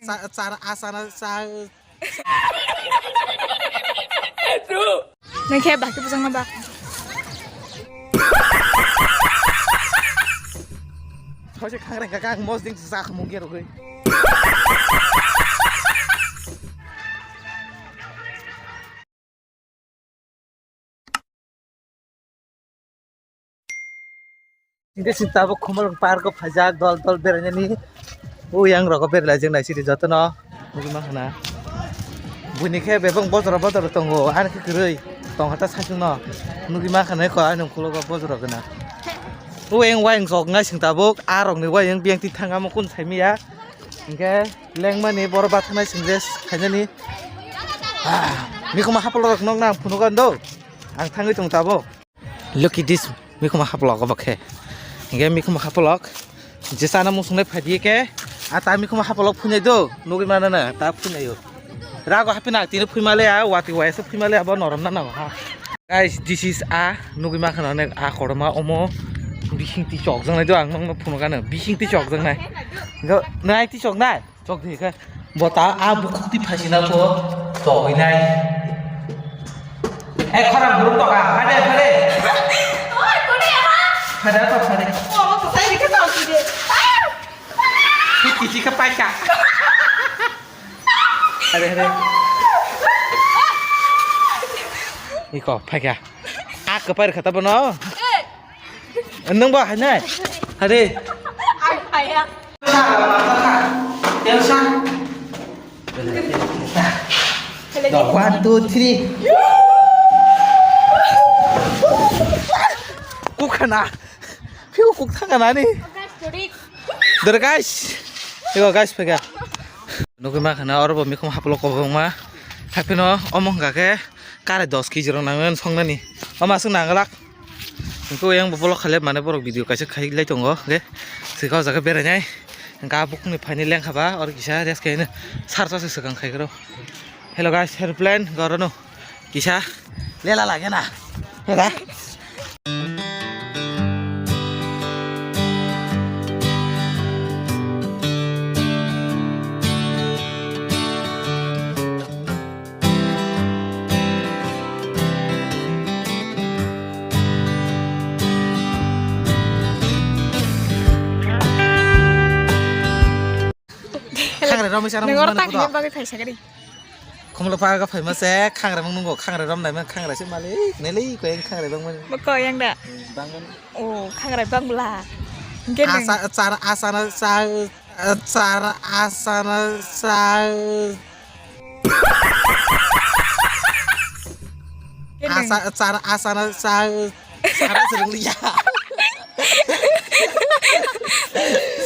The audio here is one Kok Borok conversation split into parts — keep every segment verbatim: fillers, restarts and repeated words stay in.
ta-, chara, asana, sa-, Nang khe baki bujang na ba. Thoi se khangreng ka kang mos ding sa khmung ge rogoi. Hingke sini tabuk Khumulwng park o phaijak dol dol berainani. O yang rogo berlaijak naisidi jotono nugui mankha na. Buini khe bebak bojoro bojoro tongo, ani khe kwrwi tongkha ta saichungno nugui mankha na eko ani ukologo bojoro gana. O yang wayang sok nai sing tabuk, a rokni wayang biyang twi thang amo kun saimaya. Hingke lengmani boro bathaknai sing je khainani. Ah, mikhumo hapolok rok nokna ang phunugo ando. Ang thangwi tong tabuk. Look at this, mikhumo hapolok obo khe. Hingke mikhumo hapolok je chana muchungnai phaidiye khe, a ta mikhumo hapolok phunai do, nugui manana ta phunai o. Rago hapina tini phuimale a, wati waisa phuimale abo norom na nango ha. Guys, this is a nugui mankha na nek a koroma omo bising ti chok jang nai do ang nokno phunukano bising ti chok jang nai. Go nai ti chok nai. Chok di khe. Bo ta a bukhuk ti phasina bo togwi nai. Eh, khorang burung toka, phade, phade. Phade, to phade. Hiti, hiti khe paika. Phade, phade. Iko, paika. A kwpai rwkha ta bono. Nwng bo hainai? Hade. Ang haya. Telsa. One, two, three. Kuk khana. Phiu kuk thang khana ni. Dor guys. Ego guys phega. Nugui ma khana oro bo mikhum haplo kobongma. Haphino omo hwnkha khe kare dos kg rok nangmani songnani. Omo aswk nanglak. Hingke oyang bo vlog khailai mane borok video kaisa khailai tongo hingke swkang o jaga berainai hingke ah bukungni phaini lengkha ba oro kisa rest khaino sarsa se swkang khaikhe rw. Hello guys, aeroplane gorano kisa lela lage na. Hera. Khangrai romwi chana. Nang oro mano ta khaina bagwi phaisa gari. Khumlo paga phaima se khangrai mung nungo khangrai rom naima khangrai se malik nelei ko yang khangrai bang mani. Bako yang da. Bang mani. Oh, khangrai bang bla. Hingke nang. Asa, char, asana, sa, char, asana, sa. Asa, char, asana, sa, sara serung liya.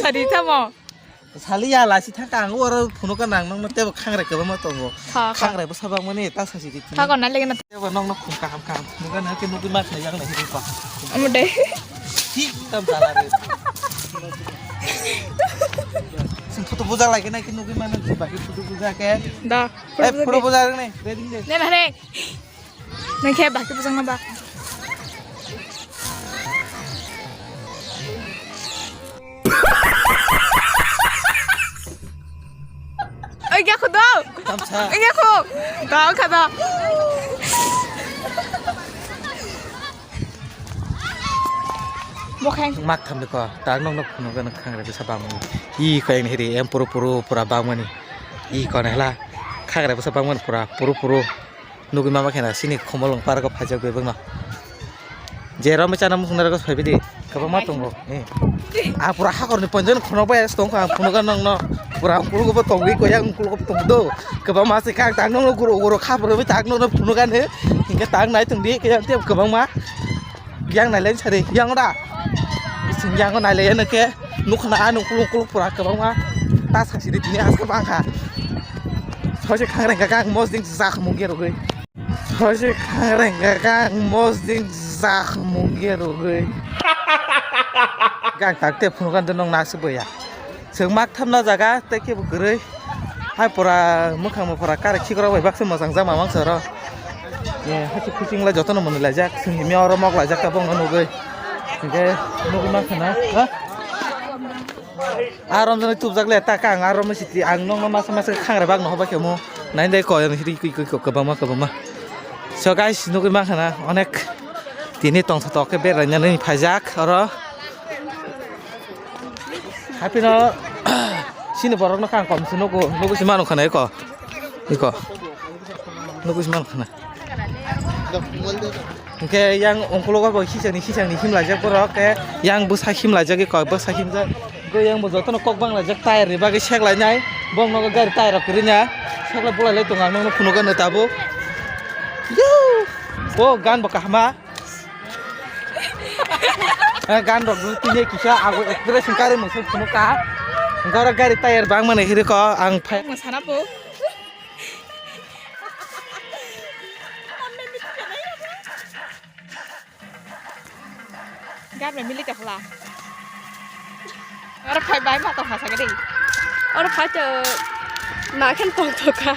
Sadi tamo. Saliya lasi thangka ang oro phunuka nang nang tebo khangrai kwbangma tongo. Kha, kha. Khangrai bwsa bangmani ta sasi di. Kha ko nai legena. Tebo nong no khum kaham kaham phunuka nang ke nugui mak na yang na hiri pa. Amo dai. Hi tam jala re. Sing photo buja lagi na ke nugui mana bagi photo buja ke. Da. Eh, photo buja ne. Ready ne. Ne na ne. Nang khe baki bujang na ba. Oi, ya khudo. Tamsa. Oi, ya khu. Da kha da. Bokheng. Mak tham de ko. Ta nok nok phunu ga khangre bisa bang. I ko yang hiri em puru puru pura bang mani. I ko ne hla. Khangre bisa bang mani pura puru puru. Nugui mama khena sini Khumulwng park o phaijak bebak no. Je romwi chana muchung narwgo phaibi di. Kwbangma tongo. Eh. Ah, pura hakorni ponjon khonok bai tongkha ang phunuga nongno. Pura ang kulugo bo tongwi koya ang kulugo bo tongdo. Kwbangma se kang tang nongno guro guro kha pura tak nongno phunuga ne. Hingke tak nai tongdi kaya te kwbangma. Yang nai lai sari yang da. Sing yang nai lai nake. Nukna anu kuluk kuluk pura kwbangma. Ta sasiri tini asa bangkha. Soise khangreng kaka ang mosding jak mungge rogoi. Soise khangreng kaka ang mosding jak mungge rogoi. Gang takte phunukan de nong nasi boya. Chwng mak thamna jaga tei kebo kwrwi. Hai pura mwkhang bo pura kare khikrok bai baksa mwchang jak mamang soro. Ye, hai kuching lai jotono mwnwi laijak. Chwng himya oro mok laijak tabok no nugwi. Hingke nugwi mankha na. Ha? Arom jani tubjak le ta kang arom siti ang nokno masa masa khangra bagno hoba khe mo. Nai dai ko yang hiri kui kui ko kwbangma kwbangma. So guys, nugui mankha na onek tini tongthotok khe beraina nini phaijak oro. Hapino sini borokno kang kom se nugo, nugo se manu khana eko. Eko. Nugo se manu khana. Hingke yang ongkologo bo hisangni, hisangni himlaijak borok, ke yang bwsa himlaijak, eko bwsa himjak. Go yang bo jotono kok banglaijak, tire ni bagwi seklainai. Bong nogo gari tire rok kwrwina. Sekla bulailai tongo ang nokno phunugo no tabuk. Yo! O gan bo kahama. Eh, gan rok tini kisa ago express kare mungsa phunuk ka. Garo gari tire bang mani hiri ko ang phai. Mo sana po. Gan me mili ka hla. Oro phai bai ma tong hasa gadi. Oro phai to ma khen tong to ka.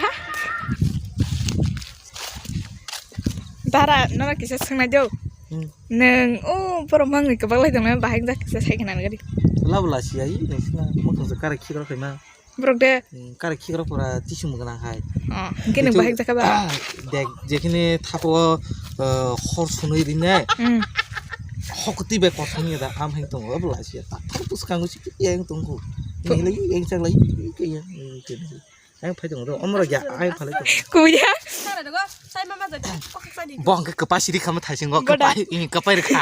Dara, nora kisa swngnai do. Hmm. Nwng, o, borok mangni kwbang lai tongnai, bahai wngkha kisa sai khna gari. Labo lasi ai, nang sina, mokang se kara khikra khaima. Borok de. Hmm, kara khikra pura tisung gwnang hai. Oh, hingke nwng bahai wngkha ba? Dek, jekhini thapo, eh, hor sunui rinai. Hmm. Hokti bai kothang ya da, am hai tongo, labo lasi ya. Takhar bwskango si ya yang tongo. Nilai yang chaklai, yang, yang, yang. Ang phai tongo, omorok ya, ang phalai tongo. Kuya. Bo hwnkhe kwpai siri khama thaisingo, Boda. Kwpai, ih, kwpai rwkha.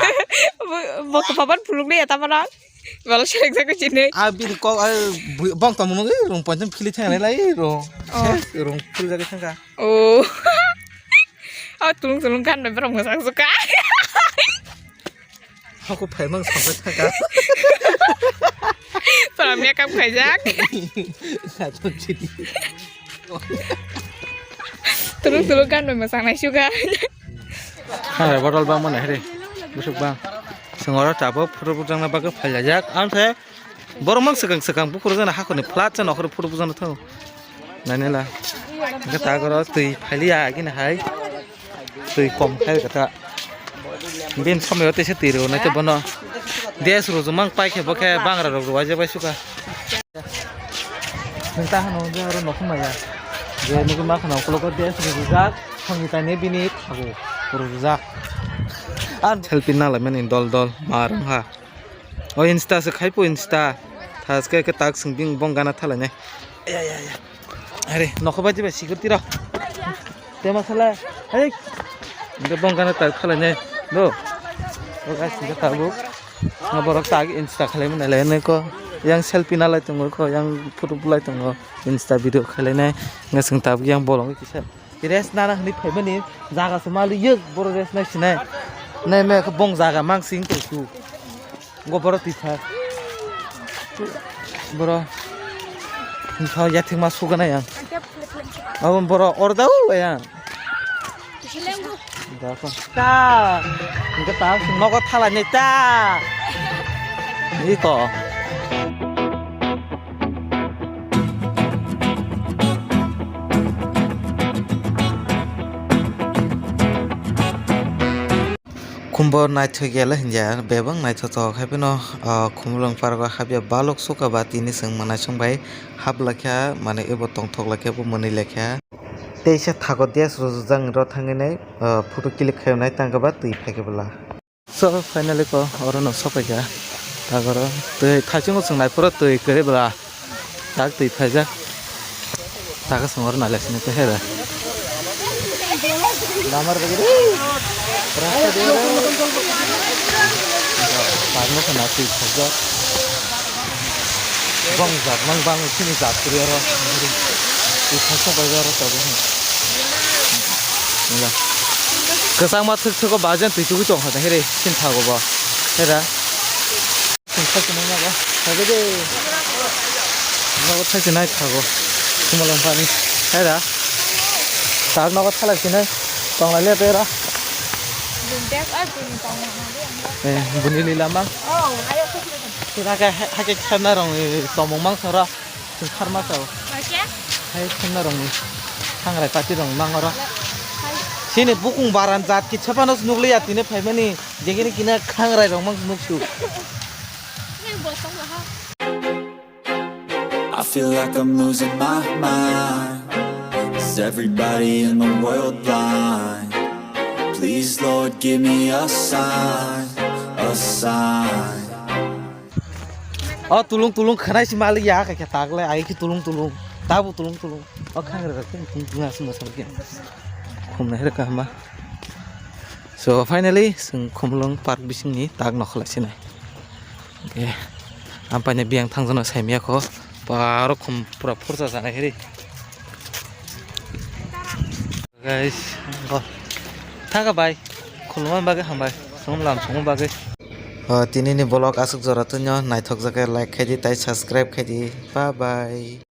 Bo, bo kwpaban phulukni ya, tamo nang? Balo selek jago chini. Ah, bini kok, ah, bu-, bong tongmung nugwi, rung pointing philwi thangna lai, rung. Oh. Ses, rung philwi jagwi thangkha. Oh. Oh, tulung tulung kan, berong mwsang suka. Hoko phaimang sampai thaka. Pura makeup khaijak. Tulung tulung kan bai mwsang nai suka. Hai, botol bang mana hari? Busuk bang. Sengora tabuk photo bujang na bagwi phailajak. Amse Borok mang swkang swkang bukhurok jana hakhorni flat jana okhorok photo bujana thango. Nainela. Hwnkhe ta oro twi phailiya agini hai. Twi kom khai kha ta. Bini somoi o teisa twi rw nai khe bono. Des rw jumang pai khe bo khe bangra rok rw waijak bai suka. Nwng ta hano je oro nokhung maya. Je nugwi ma khana ukologo des rw jujak. Songni taini bini thago rw jujak. Ang selfie nalaimani dol dol ma rwng ha. O Insta se khai po Insta. Thaske ke tak sing bing bong gana thalai nai. Ya, ya, ya. Are, nokho bai jiba security rok. Tema sala. Hey. Nde bong gana tak thalai nai. Do. O guys, nde tabuk. Nga borok tak Insta khalai mani lai nai ko. Yang selfie nalai tongo ko, yang photo bulai tongo. Insta video khalai nai. Nga sing tabuk yang bolong kisa. Rest nana hwnwi phaimani jaga se mali yek boro rest nai sinai. Nai me khe bong jaga mang sing tong su. Go boro twi thar. Boro. Tho yathik ma sugana yang. Abo boro orda u yang. Dakho. Ta. Hingke ta nogo thalai nai ta. Iko. Khumbo naithok ya le hinja, bebak naithotok. Haibeno, ah, Khumulwng park o habya balok suka ba tini chwng mwnaisong bai hap laikha, mane ebo tongthok laikha, bo mwnwi laikha. Teisa thago des rwjak ro thangwi nai, ah, photo click khainai tangkhe ba twi phaikhe bwla. So, finally ko oro no sopaikha. Tagoro twi thaichungo chwng naiphuru twi kwrwi bwla. Tak twi phaijak. Taka songor nalai sini twi hera. Damar bagi deh. Rasta dia. Parno kena twi phaijak. Bang jat mang bang sini jat kiri oro. Twi phaijak bai oro tabuk. Kwchangma thwk thwko bajen twi tugui tongkha heri sini thago bo. Hera. Sini thaichini nago. Thaigo de. Nogo thaichini nai thago. Sumalong pani. Hai da. Tar nogo thalai sini. Tonglai le pera. Eh, buni lila mang. Sini hake, hake kherna rong, eh, tomong mang sora. Sini kharma sao. Hai kherna rong ni. Thangrai pati rong mang oro. Sini bukung baran jat kitsa phano nukliya tini phaimani. Jekini kina khangrai rok mang nuksu. I feel like I'm losing my mind. Is everybody in the world blind? Please, Lord, give me a sign, a sign. O tulung tulung khanai si mali ya khe tak le ai ki tulung tulung. Tabu tulung tulung. O khang re khang tulung tulung asma sa ki. Khum nai re ka ma. So finally, sung Khumlung Park bisingni tak nokhlai sinai. Okay. Ampaini biyang thangjakno saimiyakho. Paro khum pura phursa janai hiri. Guys, go. Thaga bai. Khulumani bagwi hambai. Sunglam sungma bagwi. O, tinini vlog aswk jora tongo, naithok jagwi like khaidi tai subscribe khaidi. Bye bye.